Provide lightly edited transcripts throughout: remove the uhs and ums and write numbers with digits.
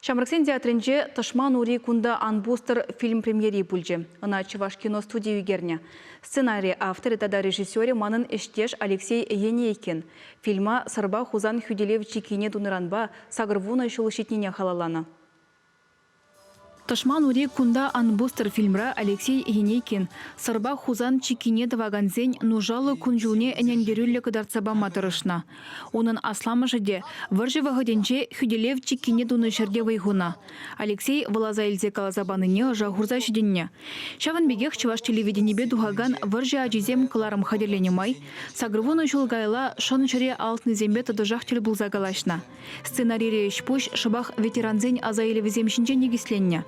Ҫамрӑксен театрӗнче «Тӑшман ури кунта ан пустӑр» фильм премьери пулчӗ. Ӑна Чӑвашкино студи ӳкернӗ. Сценари авторӗ тата режиссерӗ манӑн ӗҫтеш Алексей Енейкин. Фильма Сӑрпа Хусан хӳтӗлев чиккине тунӑранпа 80 ҫул ҫитнине халалланӑ. Тӑшман ури кунта ан пустӑр фильмра Алексей Енейкин Сӑрпа Хусан чиккине тӑвакансен нушаллӑ кун-ҫулне ӗнентерӳллӗ кӑтартса пама тӑрӑшнӑ. Унӑн асламӑшӗ те вӑрҫӑ вӑхӑтӗнче хӳтӗлев чиккине тунӑ ҫӗрте вӑй хунӑ. Алексей вуласа илсе каласа панине ӑша хурса ҫитӗннӗ. Ҫавӑн пекех чӑваш телевиденипе тухакан Вӑрҫӑ ачисем кӑларӑм хатӗрленӗ май 80 ҫул каялла шӑн ҫӗре алтнисемпе тӑтӑшах тӗл пулса калаҫнӑ. Сценарире ӗҫ-пуҫ шӑпах ветерансен асаилӗвӗсем ҫинче никӗсленнӗ.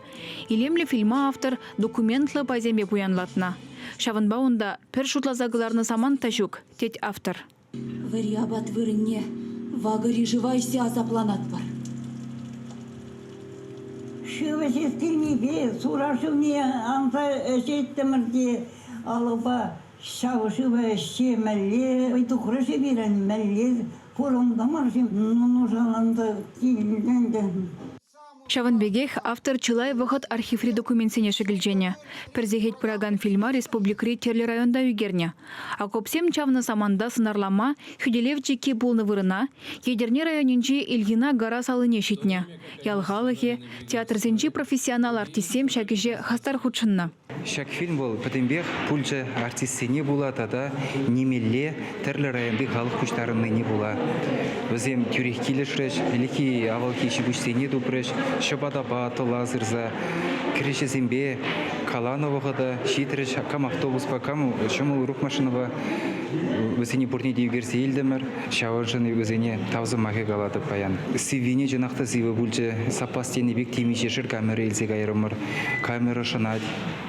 Илемлӗ фильма автор документлӑ пайсемпе пуянлатнӑ. Ҫавӑнпа унта пӗр шутласа кӑларнӑ самант та ҫук, тет автор. Вӗри апат вырӑнне вакӑри шыва ӗҫсе асапланатпӑр. Шыв ӗҫес килнипе сура шывне анса ӗҫеттӗмӗр те алӑпа ҫав шыва ӗҫсе мӗнле тухрӗ-ши пирӗн, мӗнле пурӑнтӑмӑр-ши, нушаланса килнӗ ӗнтӗ. Ҫавӑн пекех автор чылай вӑхӑт архиври документсене шӗкӗлченӗ. Пӗр сехет пыракан фильма республикӑри тӗрлӗ районта ӳкернӗ. Окопсем чавнӑ саманта сӑнарлама хӳтӗлев чикки пулнӑ вырӑна Етӗрне районӗнчи Ильина гора салине ҫитнӗ. Ял халӑхӗ, театрсенчи профессионал артистсем ҫак ӗҫе хастар хутшӑннӑ. Ҫак фильм вӑл пӗтӗмпех пулчӗ артистсене пула тата нимелле тӗрлӗ районти халӑх пуҫтарӑннине пула. Вӗсем тӳрех килӗшрӗҫ, ӗлӗкхи авалхи ҫи-пуҫсене тупрӗҫ, ҫӑпатапа тӑла сырса кӗреҫесемпе каланӑ вӑхӑта ҫитрӗҫ. Кам автобуспа, кам ҫӑмӑл урӑх машинӑпа вӗсене пурне те ӳкерсе илтӗмӗр. Ҫавӑншӑн вӗсене тав сӑмахӗ калатӑп паян. Сиввине чӑнах та сивӗ пулчӗ. Саппас тенӗ пек темиҫешер камера илсе кайрӑмӑр. Камера шӑнать,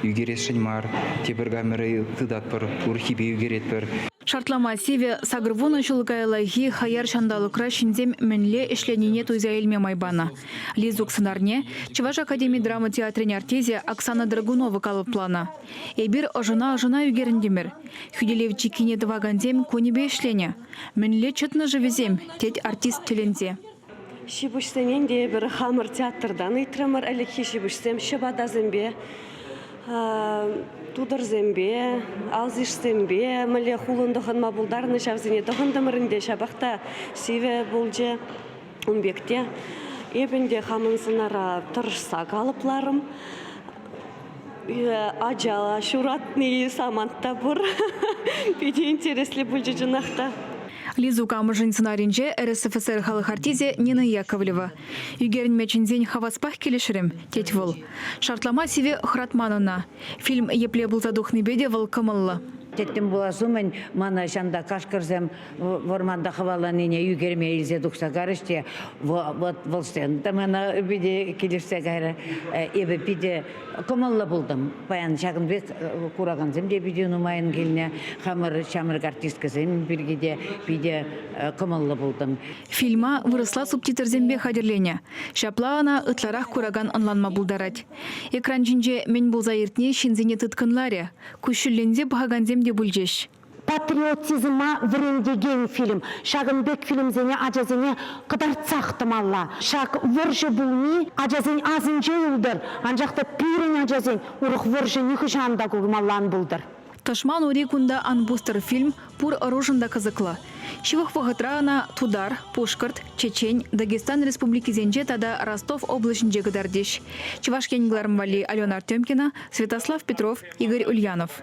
ӳкересшӗн мар. Тепӗр камера тытатпӑр, урӑххипе ӳкеретпӗр. Шартлама сивӗ 80 ҫул каяллахи хаяр ҫанталӑкра ҫынсем мӗнле ӗҫленине туйса илме май панӑ. Лизук сӑнарне Чӑваш академи драма театрӗн артисчӗ Оксана Драгунова калӑпланӑ. Эпир ӑшӑна-ӑшӑна ӳкерӗнтӗмӗр. Хӳтӗлев чиккине тӑвакансем кунӗпе ӗҫленӗ. Мӗнле чӑтнӑ-ши вӗсем, тет артист тӗлӗнсе. Ҫи-пуҫсене те эпир хамӑр театртан ыйтрӑмӑр. Ӗлӗкхи ҫи-пуҫсем ҫӑпатасемпе, тутӑрсемпе, алсишсемпе мӗнле хулӑн тӑхӑнма пултарнӑ ҫавсене тӑхӑнтӑмӑр ӗнтӗ. Ҫапах та сивӗ пулчӗ ун пек те. Эп ӗнтӗ хамӑн сӑнара тӑрӑшса калӑпларӑм. Ача ҫуратни самант та пур. Питӗ интереслӗ пулчӗ чӑнах та. Лизук амӑшӗн сӑнарӗнче РСФСР халӑх артисчӗ Нина Яковлева. Ӳкерӗнме чӗнсен хаваспах килӗшрӗм, тет вӑл. Шартлама сивӗ хӑратман ӑна. Фильм епле пулса тухнипе те вӑл кӑмӑллӑ. Тӗттӗм пулас умӗн мана ҫанта кашкӑрсем вӑрманта хӑваланине ӳкерме илсе тухса карӗҫ те вот вӑл сцена мана питӗ килӗшсе кайрӗ. Эпӗ питӗ кӑмӑллӑ пултӑм. Паян ҫакӑн пек куракансем те питӗ нумайӑн килнӗ. Хамӑр ҫамрӑк артисткӑсем пирки те питӗ кӑмӑллӑ пултӑм. Фильма вырӑсла субтитрсемпе хатӗрленӗ. Ҫапла ӑна ытларах куракан ӑнланма пултарать. Экран ҫинче мӗн пулса иртни ҫынсене тыткӑнларӗ. Куҫҫульленсе пӑхакансем те пулчӗҫ. Патриотизма вӗрентекен фильм. Ҫакӑн пек фильмсене ачасене кӑтартсах тӑмалла. Ҫак вӑрҫӑ пулни ачасен асӗнче юлтӑр, анчах та пирӗн ачасен урӑх вӑрҫӑ нихӑҫан та курмалла ан пултӑр. Тӑшман ури кунта ан пустӑр фильм пур ӑрушӑн та кӑсӑклӑ. Ҫывӑх вӑхӑтра ӑна Тутар, Пушкӑрт, Чечен, Дагестан республикисенче тата Ростов облаҫӗнче кӑтартӗҫ. Чӑваш Ен кӑларӑм валли Алена Артемкина, Святослав Петров, Игорь Ульянов.